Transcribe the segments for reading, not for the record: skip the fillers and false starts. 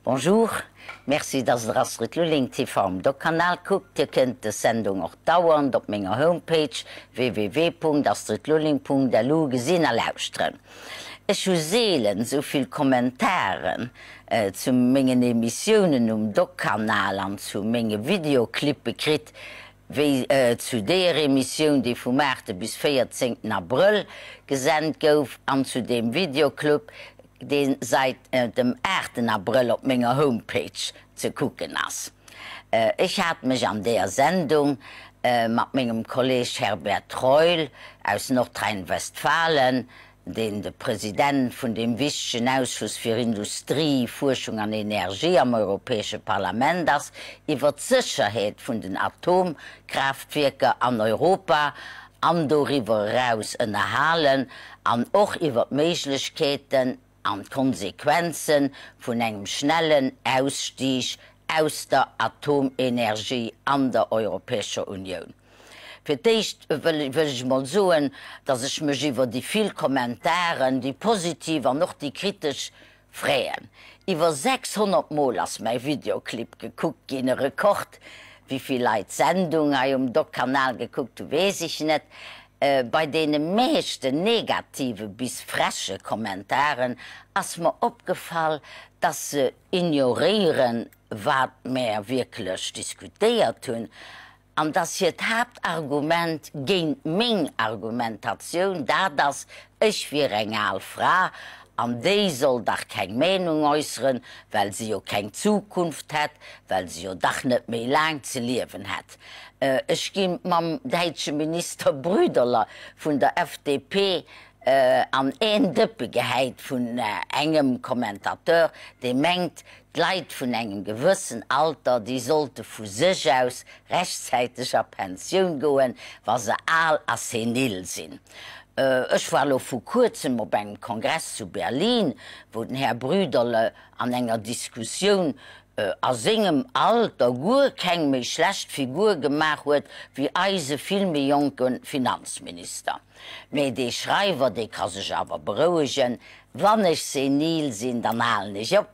Bonjour, merci dass der Astrid Lulling TV um Doc-Kanal kuckt. Dir kënnt des Sendung och dauernd op menger Homepage www.astridlulling.lu gesinn a lauschteren. Ech hu seelen sou vill Kommentaren zu mengen Emissiounen um Doc-Kanal an zu menge Videoclippe kritt, wéi zu deeër Emissioun, déi vum 8 bis 14 Abrëll gesent gouf, an zu deem Videoclub, dee seit dem 8 Abrëll op menger Homepage ze kucken ass. Ech hat mech an deeër Sendung mat mengem Kolleg Herbert Reul aus Nordrhein-Westfalen, deen de President vun deem wichtegen Ausschuss fir Industrie, Fuerschung an Energie am Europäesche Parlament ass, iwwert d'Sécherheet vun den Atomkraaftwierker an Europa an doriwwer eraus ënnerhalen an och iwwer d'Méiglechkeeten an d'Konsequenze vun engem schnellen Ausstieg aus der Atomenergie an der Europäescher Unioun. Fir d'éischt wëll ech emol soen, dass ech mech iwwer déi vill Kommentaren, déi positiv an och déi kritesch, freeën. Iwwer 600 Mol ass mäi Videoclip gekuckt ginn, e Rekord. Wéi vill Leit d'Sendung hei um Doc-Kanal gekuckt hu weess ech net. Bei deene meeschten negative bis freche Kommentaren ass mer opgefall, dass se ignoréieren, wat mär wierklech diskutéiert hunn, an dass hiert Haaptargument géint meng Argumentatioun dat ass, ech wier eng al Fra an déi soll dach keng Meenung äusseren, well se jo keng Zukunft hätt, well se jo dach net méi laang ze liewen hätt. Ech gi mam däitsche Minister Brüderle vun der FDP an een Dëppe gehäit vun engem Commentateur, dee mengt, D'Leit vun engem gewëssen Alter, déi sollte vu sech aus rechtzäiteg a Pensioun goen, wa se al a senil sinn. Ech war elo vu kuerzem op engem Kongress zu Berlin, wou den Här Brüderle an enger Diskussioun a sengem Alter guer keng méi schlecht Figur gemaach huet wéi eise vill méi jonke Finanzminister. Mee dee Schreiwer, dee ka sech awer berouegen, Wann ech senil sinn, dann halen ech op.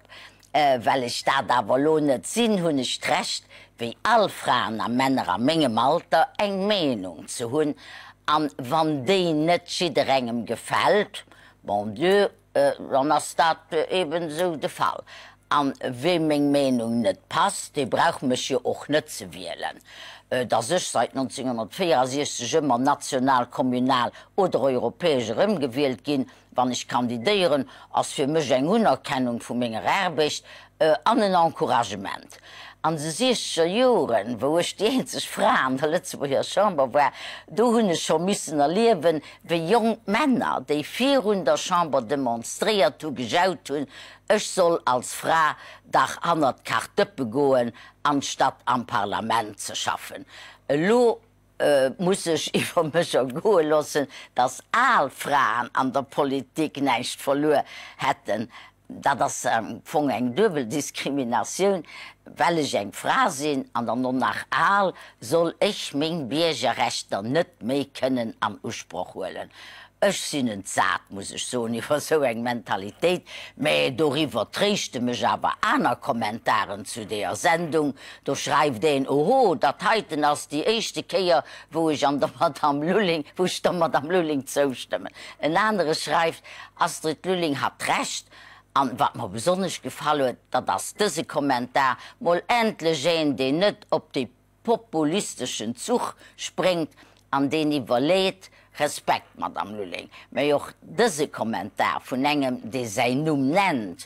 Well ech dat awer elo net sinn, hunn ech d'Recht, wéi all Fraen a Männer a mengem Alter, eng Meenung ze hunn. An wann déi net jidderengem gefält, bon Dieu, dann ass dat eben esou de Fall. An weem meng Meenung net passt, dee brauch mech jo och net ze wielen. Dass ech seit 1964 ëmmer national, communal oder europäesch erëmgewielt ginn, wann ech kandidéieren, ass fir mech eng Unerkennung vu menger Aarbecht an en Encouragement. An de siechzeger Joren, wou ech déi eenzeg Fra an der Lëtzebuerger Chamber war, do hunn ech scho missen erliewen, wéi jonk Männer, déi virun der Chamber demonstréiert hu, gejaut hunn, ech soll als Fra dach hannert d'Kachdëppe goen, anstatt am Parlament ze schaffen. Elo muss ech iwwer mech ergoe loossen, datt al Fraen an der Politik näischt verluer hätten. Dat ass am Fong eng duebel Diskriminatioun, Well ech eng Fra sinn an dann och nach al, soll ech meng Biergerrechter net méi kënnen an Usproch huelen. Ech sinn entsat, muss ech soen, iwwer esou eng Mentalitéit, mä doriwwer tréischte mech awer aner Kommentaren zu deeër Sendung. Do schreift een, Oho, dat heiten ass déi éischte Kéier, wou ech an der Madame Lulling, wou ech der Madame Lulling zoustëmmen. En anere schreift, Astrid Lulling hat Recht. An wat mer besonnesch gefall huet, dat ass dëse Kommentar, Mol endlech een, deen net op dee populisteschen Zuch spréngt an deen iwwerleet. Respekt, Madame Lulling. Mä och dëse Kommentar vun engem, dee säin Numm nennt,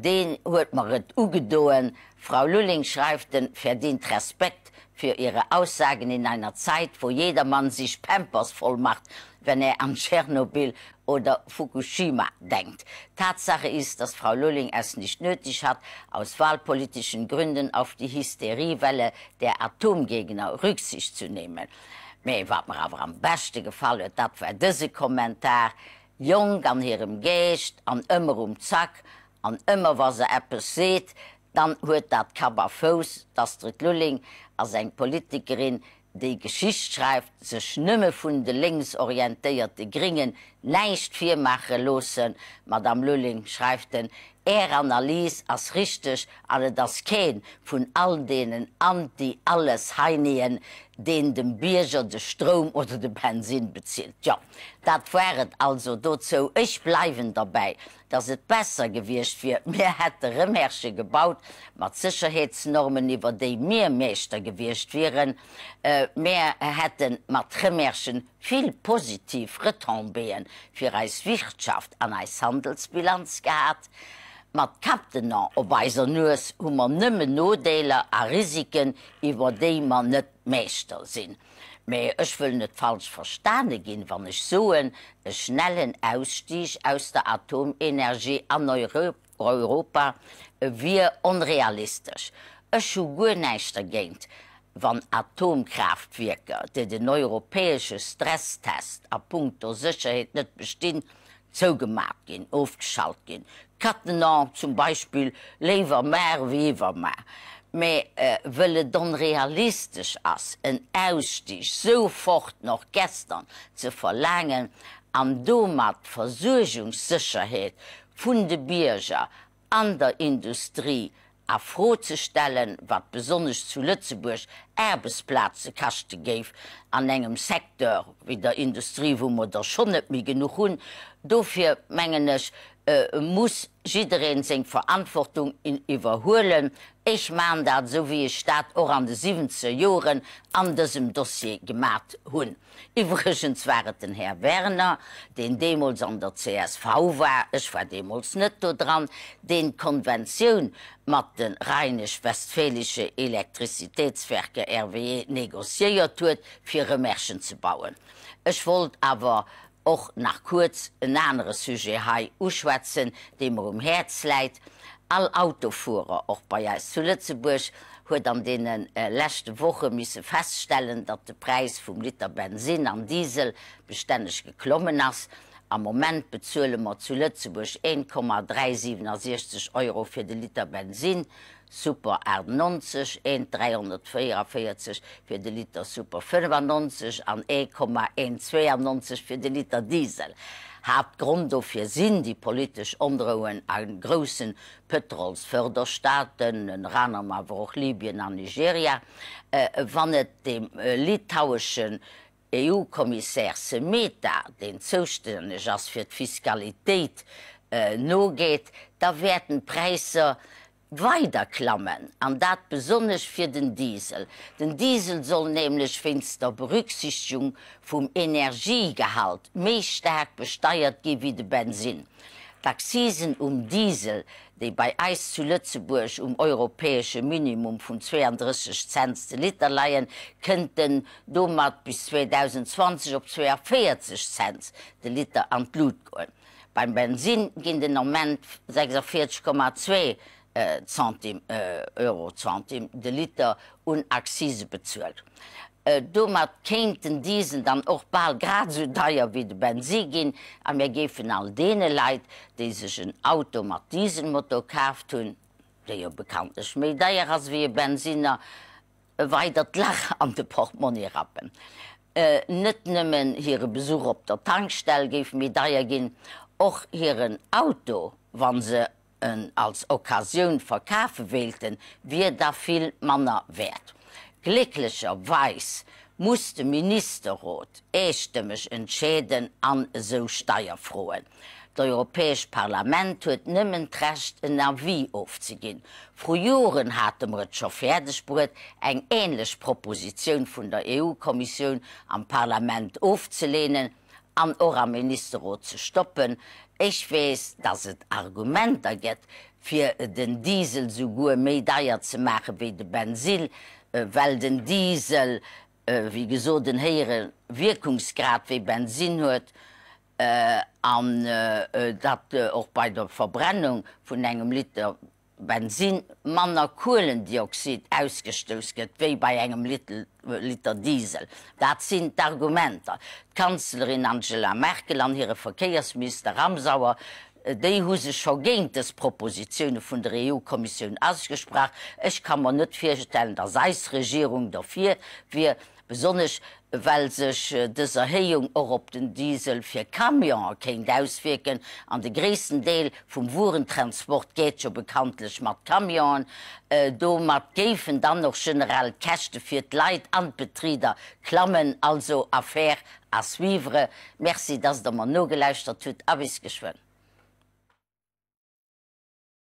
deen huet mer et ugedoen. Frau Lulling, schreift en, verdient Respekt für ihre Aussagen in einer Zeit, wo jedermann sich Pampers voll macht, wenn er an Tschernobyl oder Fukushima denkt. Tatsache ist, dass Frau Lulling es nicht nötig hat, aus wahlpolitischen Gründen auf die Hysteriewelle der Atomgegner Rücksicht zu nehmen. Mä wat mer awer am beschte gefall huet, dat war dëse Kommentar, Jonk an hirem Geescht an ëmmer um Zack, an ëmmer wa se eppes seet, dann huet dat Kapp a Fouss. D'Astrid Lulling ass eng Politikerin, déi Geschicht schreift, sech nëmme vun de lénksorientéierte Gringen näischt virmaache loossen. Madame Lulling, schreift en, Är Analys ass richteg an et ass keen vun all deenen Anti-Alles-Heinien, deen dem Bierger de Stroum oder de Bensin bezilt. Jo, dat war et also dozou. Ech bleiwen derbäi, dass et besser gewiescht wier, mir hätte Remerschen gebaut mat Sécherheetsnormen, iwwer déi mir Meeschter gewiescht wieren. Mir hätte mat Remerschen vill positiv Retombéeën fir eis Wirtschaft an eis Handelsbilanz gehat. Mat Capdenon op eiser Nues hu mer nëmmen Nodeeler a Risiken, iwwer déi mer net Meeschter sinn. Mee ech wëll net falsch verstane ginn, wann ech soen, e schnellen Ausstieg aus der Atomenergie an Europa wier onrealistesch. Ech hu guer näischt dergéint, wann Atomkraaftwierker, déi den europäesche Stresstest a punkto Sécherheet net bestinn, zougemat ginn, ofgeschalt ginn. Cattenom zum Beispill, léiwer mar wéi iwwermar. Mä wëll et onrealistesch ass, en Ausstig sofort, noch gestern, ze verlaangen an domat d'Versuergungssécherheet vun de Bierger an der Industrie a Fro ze stellen, wat besonnesch zu Lëtzebuerg Aarbechtsplaze kaschte géif an engem Secteur wéi der Industrie, wou mer der schonn net méi genuch hunn. Dofir mengen ech, muss jidderee seng Verantwortung iwwerhuelen. Ech maachen dat esou, wéi ech dat och an de siwwenzeger Joren an dësem Dossier gemat hunn. Iwwregens war et den Här Werner, deen deemools an der csv war, ech war deemools net do dran, deen d'Konventioun mat de Rheinisch-Westfälische Elektrizitätswerke, RWE, négociéiert huet, fir Remerschen ze bauen. Ech wollt awer och nach kuerz en anere Sujet hei uschwätzen, dee mer um Häerz läit. All Autofuerer, och bei eis zu Lëtzebuerg, huet an deene leschte Woche misse feststellen, datt de Präis vum Liter Bensin an Diesel bestänneg geklommen ass. Am Moment bezuele mer zu Lëtzebuerg 1,367 Euro fir de Liter Bensin, Super 98, 1,344 fir de Liter Super 95 an 1,192 fir de Liter Diesel. Haaptgrond dofir sinn déi politesch Onrouen a groussen Pëtrolsförderstaaten, ënner anerem awer och Libyen an Nigeria. Wann et dem litaueschen EU-Kommissär Semeta, deen zoustänneg ass fir d'Fiskalitéit, nogeet, da wäerten d'Präisser weider klammen, an dat besonnesch fir den Diesel. Den Diesel soll nämlech wéinst der Berücksichtegung vum Energiegehalt méi staark besteiert gi wéi de Bensinn. D'Accisen um Diesel, déi bei eis zu Lëtzebuerg um europäesche Minimum vun 32 Cents de Liter leien, kënnten domat bis 2020 op 42 Cents de Liter an d'Lut goen. Beim Bensinn ginn den Ament 46,2 Centime, Eurocentim, de Liter un Accise bezuelt. Domat kéint den Diesel dann och bal grad esou deier wéi de Bensi ginn a mir géifen all deene Leit, déi sech en Auto mat Dieselmotor kaaft hunn, dee jo bekanntlech méi deier ass wéi e Bensinner, e weidert Lach an de Portmonni rappen. Net nëmmen hire Besuch op der Tankstell géif méi deier ginn, och hiren Auto, wa se en als Occasioun verkafe wéilten, wier da vill manner wäert. Glécklecherweis muss de Ministerrot eestëmmeg entscheeden an esou Steierfroen. D'Europäescht Parlament huet nëmmen d'Recht en Avis ofzeginn. Vru Joren hate mer et scho fäerdeg bruet, eng ähnlech Propositioun vun der EU-Kommissioun am Parlament ofzeleenen. an och am Ministerrot ze stoppen. Ech weess, dass et Argumenter gëtt, fir den Diesel souguer méi deier ze maache wéi de Bensin, well den Diesel, wéi gesot, en héijere Wierkungsgrad wéi Bensin huet an datt och bei der Verbrennung vun engem Liter Bensin manner Kuelendioxid ausgestouss gëtt wéi bei engem Liter Diesel. Dat sinn d'Argumenter. D'Kanzlerin Angela Merkel an hire Verkéiersminister Ramsauer, déi hu sech scho géint dës Propositioune vun der EU-Kommissioun ausgesprach. Ech ka mer net virstellen, datt eis Regierung derfir wier. Besonnesch well sech dës Erhéijung och op den Diesel fir Camionen kéint auswierken, an de gréissten Deel vum Wuerentransport geet jo bekanntlech mat Camionen. Domat géifen dann och generell d'Käschte fir d'Leit an d'Betrider klammen. Also Affaire à suivre. Merci, dass Der mer nogelauschtert hutt a bis geschwënn.